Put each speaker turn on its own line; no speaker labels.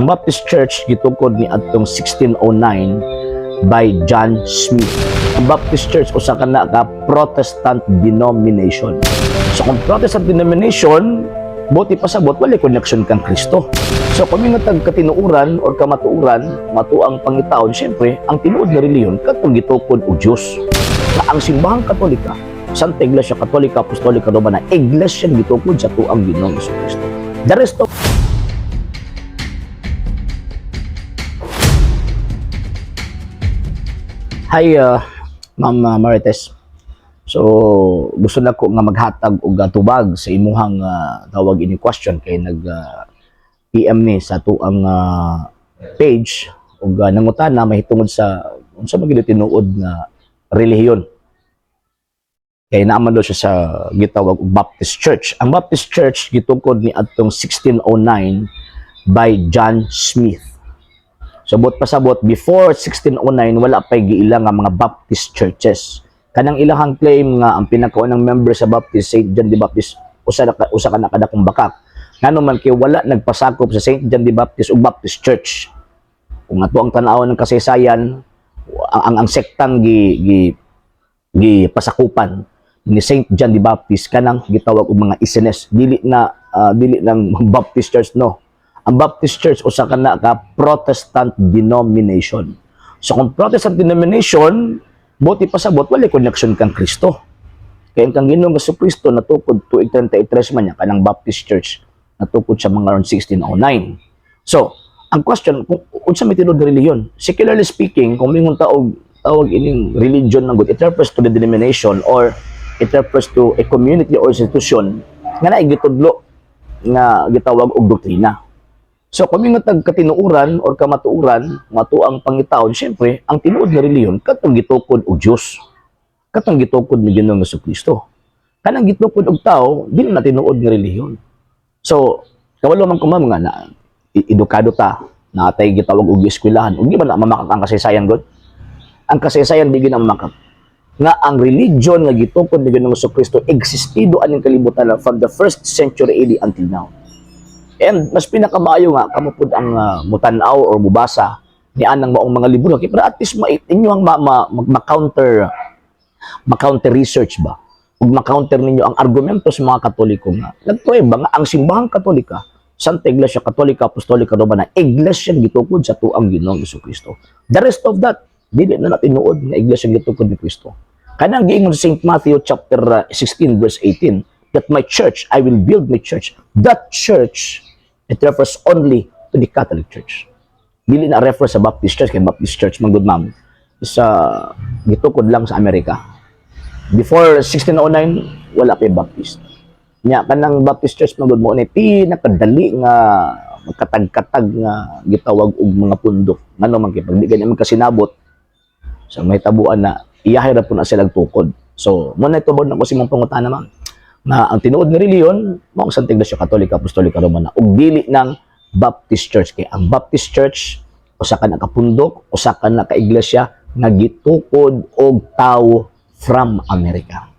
Ang Baptist Church gitukod ni adtong 1609 by John Smith. Ang Baptist Church usa ka na ka Protestant denomination. So kung Protestant denomination, buot pasabot wala connection kang Kristo. So kung mingon tag katinuoran or kamatuoran, matuang pangitaon, syempre, ang tinuod nga relihiyon kadtong gitukod og Dios. Na ang Simbahang Katolika, Santa Iglesia Katolika Apostolika Romana, iglesia gitukod sa tuang Ginoong Kristo. The rest of Hi, Ma'am Marites. So, gusto na ko nga maghatag og tubag sa imuhang tawag ini question kay nag PM ni sa tuang page ug nangutana mahitungod sa unsa man gid tinuod nga relihiyon. Kay naaman daw siya sa gitawag og Baptist Church. Ang Baptist Church gitukod ni adtong 1609 by John Smith. So buot pasabot, before 1609 wala pay giila nga mga Baptist churches. Kanang ilahang claim nga ang pinakaunang member sa Baptist, Saint John the Baptist, usa ka na kadakong bakak. Ngano man kay wala nagpasakop sa Saint John the Baptist ug Baptist Church. Kung ato ang tan-awon ng kasaysayan, ang sektang gi gi gi pasakupan ni Saint John the Baptist kanang gitawag og mga Essenes, dili na dili lang Baptist Church, no. Ang Baptist Church usa ka na ka Protestant denomination. So kung Protestant denomination, buot pasabot wala connection kang Kristo. Kay ang kang Ginoong Kristo natukod tuig 33 man niya, kanang Baptist Church natukod sa mga around 1609. So, ang question kung unsa may tinuod nga relihiyon? Secularly speaking, kung mingon ta og tawag ining religion ng good, it refers to the denomination or it refers to a community or institution nga naay gitudlo nga gitawag og doktrina. So kung mingon tag katinuoran or kamatuoran, matuang pangitaon, syempre, ang tinuod nga relihiyon kadtong gitukod og Dios. Kadtong gitukod ni Ginoong Kristo. Kanang gitukod og tao, dili na tinuod nga relihiyon. So, kawalo man ko, ma'am, nga na edukado ta, naa tay gitawag og eskwelahan, ug di ba na mamakak ang kasaysayan god? Ang kasaysayan di gyud na mamakak nga ang religion nga gitukod ni Ginoong Kristo existido aning kalibutan from the first century AD until now. And mas pinakamaayo nga kamo pud ang mutan-aw or mubasa ni anang maong mga libro kay para at least inyo ang ma-counter research ba ug ma-counter ninyo ang argumento sa mga Katoliko nga nagprueba nga ang Simbahang Katolika, Santa Iglesia Katolika Apostolika Romana, iglesia gitukod sa tuang Ginoong Kristo. The rest of that, dili na na tinuod nga iglesia gitukod ni Kristo. Kanang giingon sa St. Matthew chapter 16 verse 18 that "My church, I will build my church." That church, it refers only to the Catholic Church. Dili na refer sa Baptist Church kay Baptist Church man gud, ma'am, sa gitukod lang sa Amerika. Before 1609 wala pa yung Baptist. Nya kanang Baptist Church man gud mo ni pinakadali nga magkatag-katag nga gitawag og mga pundok. Ngano man kay pag di gani man kasinabot sa may tabuan na iyahay ra po na sila tukod. So, mo na tubod na ko sa imong pangutana, ma'am, na ang tinuod nga relihiyon mao ang Santa Iglesia Katolika Apostolika Romana ug dili ng Baptist Church, kay ang Baptist Church usa ka na kapundok, usa ka na ka iglesia nga gitukod og tawo from America.